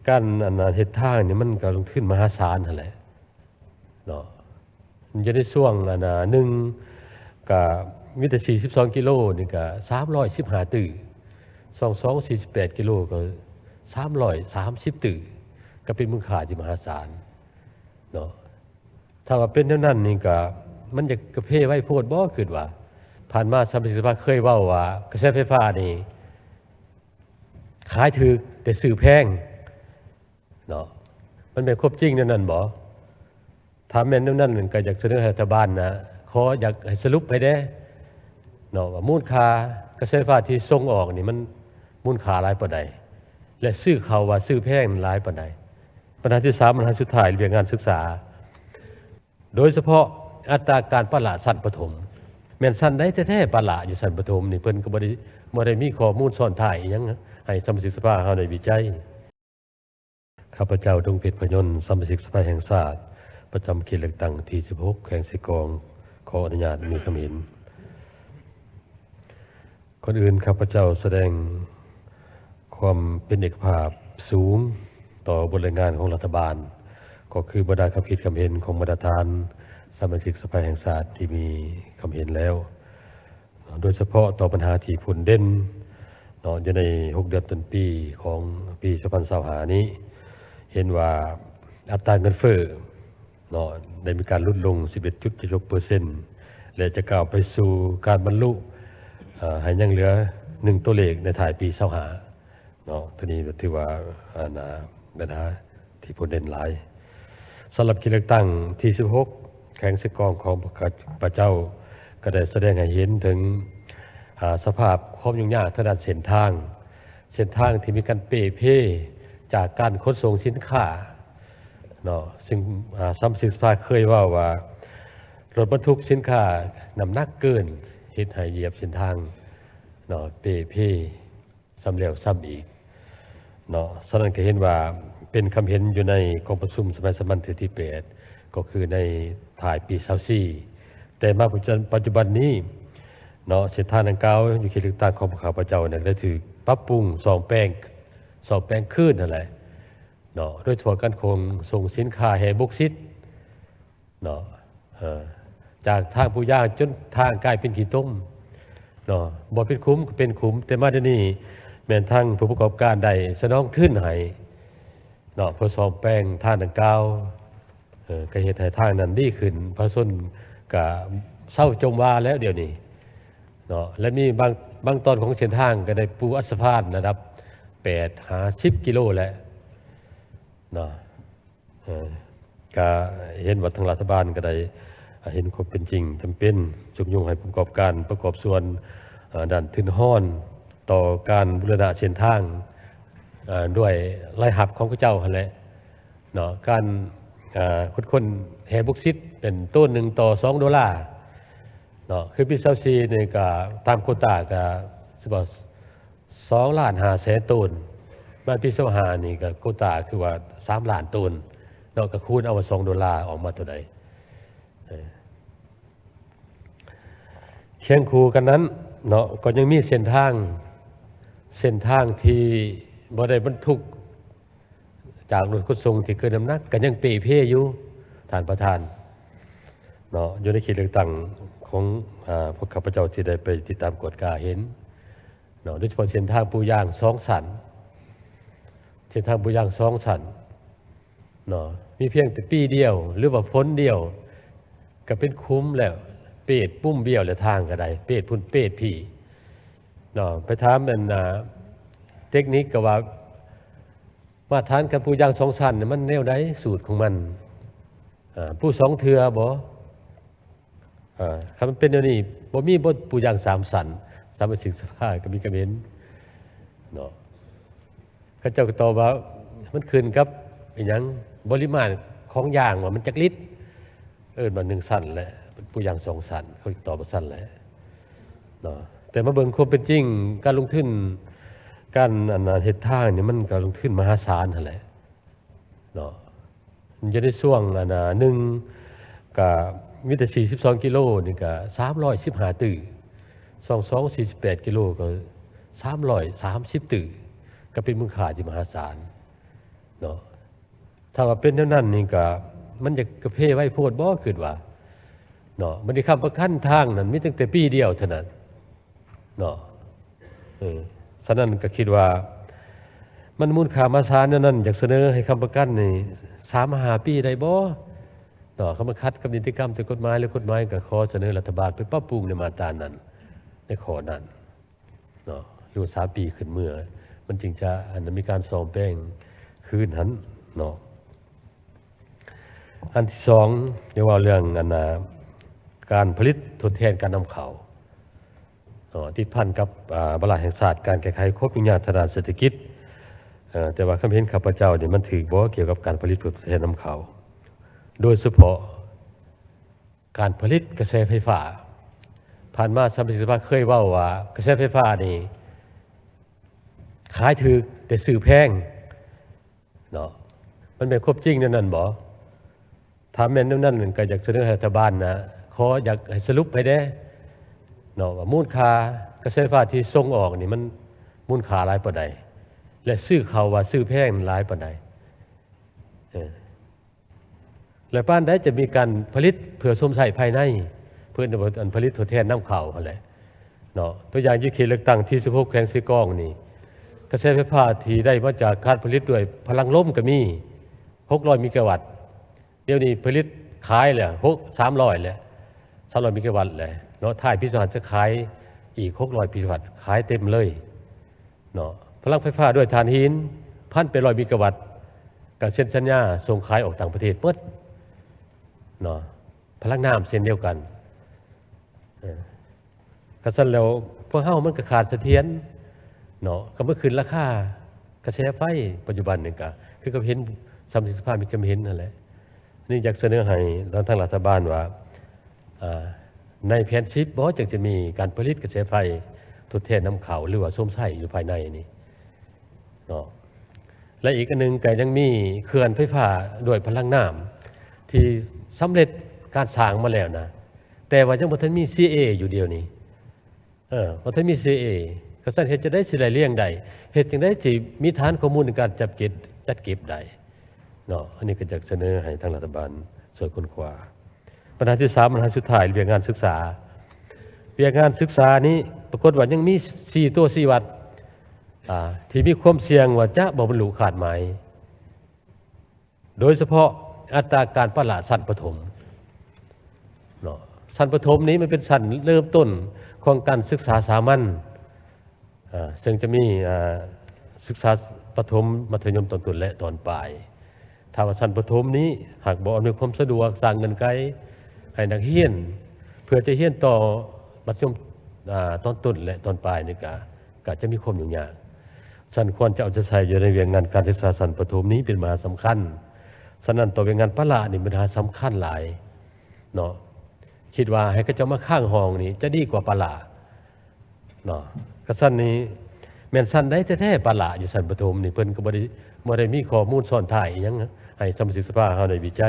ການອັນນາເຮັດທາງນີ້ມັນກໍລົງທຶນມະຫາສານຫັ້ນແຫຼະເນາະ. ຢູ່ໃນຊ່ວງອັນນາ ໜຶ່ງກະມີແຕ່ສີ່ສິບສອງກິໂລນີ້ກະສາມຮ້ອຍສິບຫ້າຕື້, ສອງສອງສີ່ສິບແປດກິໂລກໍສາມຮ້ອຍສາມສິບຕື້, ກໍເປັນມູນຄ່າທີ່ມະຫາສານເນາະ. ຖ້າວ່າເປັນແນວນັ້ນນີ້ກະ ມັນຈະກະເພໄວໂພດບໍ່? ຄິດວ່າ ຜ່ານມາສະມາຊິກສະພາເຄີຍເວົ້າວ່າ ກະແສໄຟຟ້ານີ້ຂາຍຖືກແຕ່ຊື້ແພງເນາະ, ມັນແມ່ນຄວາມຈິງແນວນັ້ນບໍ່? ຖ້າແມ່ນແນວນັ້ນກໍຢາກສະເໜີໃຫ້ລັດຖະບານນະ ຂໍຢາກໃຫ້ສະຫຼຸບໃຫ້ແດ່ເນາະ ວ່າມູນຄ່າກະແສໄຟຟ້າທີ່ສົ່ງອອກນີ້ ມັນມູນຄ່າຫຼາຍປານໃດ ແລະ ຊື້ເຂົ້າວ່າຊື້ແພງຫຼາຍປານໃດ. ບັນຫາທີສາມ ບັນຫາສຸດທ້າຍ ວຽກງານສຶກສາ ໂດຍສະເພາະອັດຕາການປະລະຊັ້ນປະຖົມ ແມ່ນຊັ້ນໃດແທ້ໆ? ປະລະຢູ່ຊັ້ນປະຖົມນີ້ ເພິ່ນກໍບໍ່ໄດ້ ບໍ່ໄດ້ມີຂໍ້ມູນຊ້ອນທ້າຍອີ່ຫຍັງໃຫ້ສະມາຊິກສະພາເຮົາໄດ້ວິໄຈ. ຂ້າພະເຈົ້າ ດົງເພັດ ພະຍົນ ສະມາຊິກສະພາແຫ່ງຊາດ ປະຈຳເຂດເລືອກຕັ້ງທີສິບຫົກ ແຂວງເຊກອງ ຂໍອະນຸຍາດມີຄຳເຫັນ. ກ່ອນອື່ນ ຂ້າພະເຈົ້າສະແດງຄວາມເປັນເອກະພາບສູງຕໍ່ບົດລາຍງານຂອງລັດຖະບານ, ກໍຄືບັນດາຄຳຄິດຄຳເຫັນຂອງບັນດາທ່ານສະມາຊິກສະພາແຫ່ງຊາດທີ່ມີຄຳເຫັນແລ້ວ, ໂດຍສະເພາະຕໍ່ບັນຫາທີ່ພົ້ນເດັ່ນເນາະ ຢູ່ໃນຫົກເດືອນຕົ້ນປີຂອງປີສອງພັນຊາວຫ້ານີ້ ເຫັນວ່າອັດຕາເງິນເຟີ້ ເນາະ ໄດ້ມີການຫຼຸດລົງສິບເອັດຈຸດເຈັດຫົກເປີເຊັນ ແລະ ຈະກ້າວໄປສູ່ການບັນລຸ ເອີ ໃຫ້ຍັງເຫຼືອໜຶ່ງຕົວເລກໃນທ້າຍປີຊາວຫ້າເນາະ. ໂຕນີ້ກໍຖືວ່າ ອັນນາ ບັນຫາທີ່ພົ້ນເດັ່ນຫຼາຍ. ສຳລັບເຂດເລືອກຕັ້ງທີສິບຫົກ ແຂວງເຊກອງຂອງຂ້າພະເຈົ້າ ກໍໄດ້ສະແດງໃຫ້ເຫັນເຖິງ ອາ ສະພາບຄວາມຫຍຸ້ງຍາກທາງດ້ານເສັ້ນທາງ, ເສັ້ນທາງທີ່ມີການເປ່ເພຈາກການຂົນສົ່ງສິນຄ້າ ເນາະ ຊຶ່ງ ອາ ສະມາຊິກສະພາເຄີຍເວົ້າວ່າ ລົດບັນທຸກສິນຄ້ານ້ຳໜັກເກີນ ເຮັດໃຫ້ຢຽບເສັ້ນທາງເນາະ ເປ່ເພຊ້ຳແລ້ວຊ້ຳອີກເນາະ. ສະນັ້ນກໍເຫັນວ່າເປັນຄຳເຫັນຢູ່ໃນກອງປະຊຸມສະໄໝສາມັນເທື່ອທີແປດ ກໍຄືໃນທ້າຍປີຊາວສີ່ ແຕ່ມາປັດຈຸບັນນີ້ເນາະ ເສັ້ນທາງດັ່ງກ່າວຢູ່ເຂດເລືອກຕັ້ງຂອງພວກຂ້າພະເຈົ້ານັ້ນ ໄດ້ຖືກປັບປຸງສ້ອມແປງ ສ້ອມແປງຄືນຫັ້ນແຫຼະ ເນາະ ໂດຍສະເພາະການຂົນສົ່ງສິນຄ້າແຮ່ບົກຊິດເນາະ ເອີ ຈາກທາງປູຢາງຈົນທາງກາຍເປັນຂີ້ຕົມເນາະ ບໍ່ເປັນຂຸມກໍເປັນຂຸມ. ແຕ່ມາດຽວນີ້ແມ່ນທາງຜູ້ປະກອບການໄດ້ສະໜອງທຶນໃຫ້ເນາະ ເພື່ອສ້ອມແປງທາງດັ່ງກ່າວ ເອີ ກໍເຮັດໃຫ້ທາງນັ້ນດີຂຶ້ນ ປະຊາຊົນກໍເຊົາຈົ່ມວ່າແລ້ວດຽວນີ້ເນາະ ແລະ ມີບາງ ບາງຕອນຂອງເສັ້ນທາງກໍໄດ້ປູອັດສະພານລະດັບແປດຫາສິບກິໂລແລ້ວເນາະ. ເອີ ກະເຫັນວ່າທາງລັດຖະບານກໍໄດ້ເຫັນຄວາມເປັນຈິງຈຳເປັນ ຊຸກຍູ້ໃຫ້ຜູ້ປະກອບການປະກອບສ່ວນ ເອີ ດ້ານທຶນຮອນຕໍ່ການບູລະນະເສັ້ນທາງ ເອີ ດ້ວຍລາຍຮັບຂອງເຂົາເຈົ້າຫັ້ນແຫຼະເນາະ. ການ ເອີ ຂຸດຄົ້ນແຮ່ບົກຊິດເປັນໂຕນໜຶ່ງຕໍ່ສອງໂດລາເນາະ ຄືປີຊາວສີ່ນີ້ກະຕາມໂຄຕາກະ ສອງລ້ານຫ້າແສນໂຕນ, ມາປີຊາວຫ້ານີ້ກໍໂຄຕາຄືວ່າສາມລ້ານໂຕນເນາະ ກໍຄູນເອົາວ່າສອງໂດລາອອກມາເທົ່າໃດ. ເອີ ຄຽງຄູ່ກັນນັ້ນເນາະ ກໍຍັງມີເສັ້ນທາງ ເສັ້ນທາງທີ່ບໍ່ໄດ້ບັນທຸກຈາກລົດຂົນສົ່ງທີ່ເກີນນ້ຳໜັກ ກໍຍັງເປ່ເພຢູ່ ທ່ານປະທານເນາະ. ຢູ່ໃນເຂດເລືອກຕັ້ງຂອງ ອາ ພວກຂ້າພະເຈົ້າທີ່ໄດ້ໄປຕິດຕາມກວດກາເຫັນ ເນາະ ໂດຍສະເພາະເສັ້ນທາງປູຢາງສອງຊັ້ນ ເສັ້ນທາງປູຢາງສອງຊັ້ນເນາະ ມີພຽງແຕ່ປີດຽວ ຫຼືວ່າຝົນດຽວ ກໍເປັນຂຸມແລ້ວ ເປດປຸ່ມບ້ຽວແລ້ວ ທາງກໍໄດ້ເປດພຸ້ນເປດພີ້ເນາະ. ໄປຖາມອັນ ອາ ເຕັກນິກກໍວ່າ ມາດຕະຖານການປູຢາງສອງຊັ້ນນີ້ມັນແນວໃດ ສູດຂອງມັນ ອາ ປູສອງເທື່ອບໍ? ເອີ ຄັນມັນເປັນແນວນີ້ ບໍ່ມີບົດປູຢາງສາມຊັ້ນ ສະມາຊິກສະພາກໍມີຄຳເຫັນເນາະ. ເຂົາເຈົ້າກໍຕອບວ່າ ມັນຂຶ້ນກັບອີຫຍັງ ປະລິມານຂອງຢາງວ່າມັນຈັກລິດ ເອີ້ນວ່າໜຶ່ງຊັ້ນແຫຼະ ປູຢາງສອງຊັ້ນ ເຂົາກໍຕອບວ່າຊັ້ນແຫຼະເນາະ. ແຕ່ມາເບິ່ງຄວາມເປັນຈິງ ການລົງທຶນ ການ ອັນ ເຮັດທາງນີ້ ມັນກໍລົງທຶນມະຫາສານຫັ້ນແຫຼະ ເນາະ ຢູ່ໃນຊ່ວງອັນນາ ໜຶ່ງກະມີແຕ່ສີ່ສິບສອງກິໂລນີ້ກະສາມຮ້ອຍສິບຫ້າຕື້, ສອງສອງສີ່ສິບແປດກິໂລກໍສາມຮ້ອຍສາມສິບຕື້ ກໍເປັນມູນຄ່າທີ່ມະຫາສານ ເນາະ. ຖ້າວ່າເປັນແນວນັ້ນນີ້ກະ ມັນຈະກະເພໄວໂພດບໍ່ ຄິດວ່າເນາະ. ບັດນີ້ຄ້ຳປະກັນທາງນັ້ນມີຕັ້ງແຕ່ປີດຽວເທົ່ານັ້ນເນາະ. ເອີ ສະນັ້ນກະຄິດວ່າມັນມູນຄ່າມະຫາສານແນວນັ້ນ ຢາກສະເໜີໃຫ້ຄ້ຳປະກັນນີ້ສາມມາຫ້າປີໄດ້ບໍ່ເນາະ. ຄັນມັນຂັດກັບນິຕິກຳທາງກົດໝາຍ ຫຼືກົດໝາຍ ກະຂໍສະເໜີລັດຖະບານໄປປັບປຸງໃນມາດຕານັ້ນ ໃນຂໍ້ນັ້ນ ເນາະ ຢູ່ສາມປີຂຶ້ນເມືອ ມັນຈຶ່ງຈະ ອັນ ມີການສ້ອມແປງຄືນຫັ້ນເນາະ. ອັນທີສອງ ຢາກເວົ້າເລື່ອງ ອັນ ນາ ການຜະລິດທົດແທນການນຳເຂົ້າເນາະ ຕິດພັນກັບ ອາ ວາລະແຫ່ງຊາດ ການແກ້ໄຂຄວາມຫຍຸ້ງຍາກທາງດ້ານເສດຖະກິດ. ເອີ ແຕ່ວ່າຄວາມເຫັນຂ້າພະເຈົ້ານີ້ ມັນຖືກບໍ່ກ່ຽວກັບການຜະລິດທົດແທນນຳເຂົ້າ ໂດຍສະເພາະ ການຜະລິດກະແສໄຟຟ້າ. ຜ່ານມາສະມາຊິກສະພາເຄີຍເວົ້າວ່າ ກະແສໄຟຟ້ານີ້ຂາຍຖືກແຕ່ຊື້ແພງເນາະ. ມັນແມ່ນຄວາມຈິງແນວນັ້ນບໍ່? ຖ້າແມ່ນແນວນັ້ນ ກະຢາກສະເໜີໃຫ້ລັດຖະບານນະ ຂໍຢາກໃຫ້ສະຫຼຸບໃຫ້ແດ່ເນາະ ວ່າມູນຄ່າກະແສໄຟຟ້າທີ່ສົ່ງອອກນີ້ ມັນມູນຄ່າຫຼາຍປານໃດ ແລະ ຊື້ເຂົ້າວ່າຊື້ແພງຫຼາຍປານໃດ. ເອີ ແລະ ປານໃດຈະມີການຜະລິດເພື່ອຊົມໃຊ້ພາຍໃນ ເພື່ອອັນຜະລິດທົດແທນນຳເຂົ້າຫັ້ນແຫຼະເນາະ. ຕົວຢ່າງຢູ່ເຂດເລືອກຕັ້ງທີສິບຫົກ ແຂວງເຊກອງນີ້ ກະແສໄຟຟ້າທີ່ໄດ້ມາຈາກການຜະລິດດ້ວຍພະລັງລົມກະມີ ຫົກຮ້ອຍເມກາວັດ. ດຽວນີ້ຜະລິດຂາຍແລ້ວ ຫົກ ສາມຮ້ອຍແລ້ວ ສາມຮ້ອຍເມກາວັດແລ້ວເນາະ. ທ້າຍປີສອງພັນ ຈະຂາຍອີກ ຫົກຮ້ອຍເມກາວັດ ຂາຍເຕັມເລີຍ ເນາະ. ພະລັງໄຟຟ້າດ້ວຍຖ່ານຫີນ ພັນແປດຮ້ອຍເມກາວັດ ກະເຊັນສັນຍາສົ່ງຂາຍອອກຕ່າງປະເທດໝົດເນາະ. ພະລັງນ້ຳເຊັ່ນດຽວກັນ. ເອີ ຄັນຊັ້ນແລ້ວ ພວກເຮົາມັນກະຂາດສະຖຽນເນາະ ກະມາຂຶ້ນລາຄາກະແສໄຟ. ປັດຈຸບັນນີ້ກະ ຄືກັບເຫັນ ສະມາຊິກສະພາມີຄວາມເຫັນຫັ້ນແຫຼະ. ນີ້ຢາກສະເໜີໃຫ້ທາງລັດຖະບານວ່າ ອາ ໃນແຜນສິບບໍ ຈັ່ງຈະມີການຜະລິດກະແສໄຟທົດແທນນຳເຂົ້າ ຫຼືວ່າຊົມໃຊ້ຢູ່ພາຍໃນນີ້ເນາະ. ແລະ ອີກອັນໜຶ່ງກະຍັງມີເຂື່ອນໄຟຟ້າດ້ວຍພະລັງນ້ຳທີ່ສຳເລັດການສ້າງມາແລ້ວນະ ແຕ່ວ່າຍັງບໍ່ທັນມີຊີເອຢູ່ດຽວນີ້. ເອີ ບໍ່ທັນມີຊີເອ ກະຊັ້ນເຮັດຈັ່ງໃດຊິໄລ່ລຽງໄດ້? ເຮັດຈັ່ງໃດຊິມີຖານຂໍ້ມູນໃນການຈັດເກັບ ຈັດເກັບໄດ້ເນາະ? ອັນນີ້ກະຢາກສະເໜີໃຫ້ທາງລັດຖະບານຊ່ວຍຄົ້ນຄວ້າ. ບັນຫາທີສາມ ບັນຫາສຸດທ້າຍ ວຽກງານສຶກສາ. ວຽກງານສຶກສານີ້ປາກົດວ່າຍັງມີສີ່ຕົວຊີ້ວັດ ອາ ທີ່ມີຄວາມສ່ຽງວ່າຈະບໍ່ບັນລຸຄາດໝາຍ. ໂດຍສະເພາະອັດຕາການປະລະຊັ້ນປະຖົມເນາະ. ຊັ້ນປະຖົມນີ້ມັນເປັນຊັ້ນເລີ່ມຕົ້ນຂອງການສຶກສາສາມັນ ເຊິ່ງຈະມີ ອາ ສຶກສາປະຖົມ ມັດທະຍົມຕອນຕົ້ນ ແລະ ຕອນປາຍ. ຖ້າວ່າຊັ້ນປະຖົມນີ້ຫາກບໍ່ອຳນວຍຄວາມສະດວກ ສ້າງເງື່ອນໄຂໃຫ້ນັກຮຽນ ເພື່ອຈະຮຽນຕໍ່ມັດທະຍົມ ອາ ຕອນຕົ້ນ ແລະ ຕອນປາຍນີ້ກະ ກະຈະມີຄວາມຫຍຸ້ງຍາກ. ຊັ້ນຄວນຈະເອົາໃຈໃສ່ຢູ່ໃນວຽກງານການສຶກສາຊັ້ນປະຖົມນີ້ເປັນບັນຫາສຳຄັນ. ສະນັ້ນ ຕໍ່ວຽກງານປະລະນີ້ເປັນບັນຫາສຳຄັນຫຼາຍເນາະ. ຄິດວ່າໃຫ້ເຂົາເຈົ້າມາຄ້າງຫ້ອງນີ້ຈະດີກວ່າປະລະເນາະ. ກະຊັ້ນນີ້ແມ່ນຊັ້ນໃດແທ້ໆ ປະລະຢູ່ຊັ້ນປະຖົມນີ້ ເພິ່ນກະບໍ່ໄດ້ ບໍ່ໄດ້ມີຂໍ້ມູນຊ້ອນທ້າຍອີ່ຫຍັງໃຫ້ສະມາຊິກສະພາເຮົາໄດ້ວິໄຈ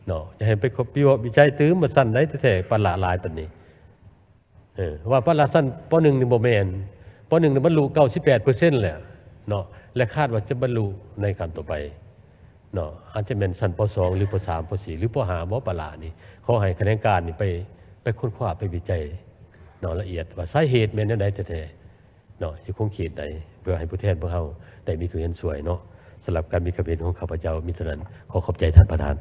ເນາະ. ຈະໃຫ້ໄປວິເຄາະວິໄຈຕື່ມວ່າຊັ້ນໃດແທ້ໆ ປະລະຫຼາຍປານນີ້. ເອີ ວ່າປະລະຊັ້ນ ປໍໜຶ່ງ ນີ້ບໍ່ແມ່ນ ປໍໜຶ່ງ ນີ້ບັນລຸເກົ້າສິບແປດເປີເຊັນແລ້ວເນາະ ແລະ ຄາດວ່າຈະບັນລຸໃນຂັ້ນຕໍ່ໄປເນາະ. ອາດຈະແມ່ນຊັ້ນ ປໍສອງ ຫຼື ປໍສາມ ປໍສີ່ ຫຼື ປໍຫ້າ ບໍ່ ປະລະນີ້. ຂໍໃຫ້ຂະແໜງການນີ້ໄປ ໄປຄົ້ນຄວ້າ ໄປວິໄຈເນາະ ລະອຽດວ່າສາເຫດແມ່ນແນວໃດແທ້ໆ ເນາະ ຢູ່ຂົງເຂດໃດ ເພື່ອໃຫ້ຜູ້ແທນພວກເຮົາໄດ້ມີສ່ວນເຫັນສ່ວຍເນາະ. ສຳລັບການມີຄຳເຫັນຂອງຂ້າພະເຈົ້າມີເທົ່ານັ້ນ. ຂໍຂອບໃຈທ່ານປະທານ.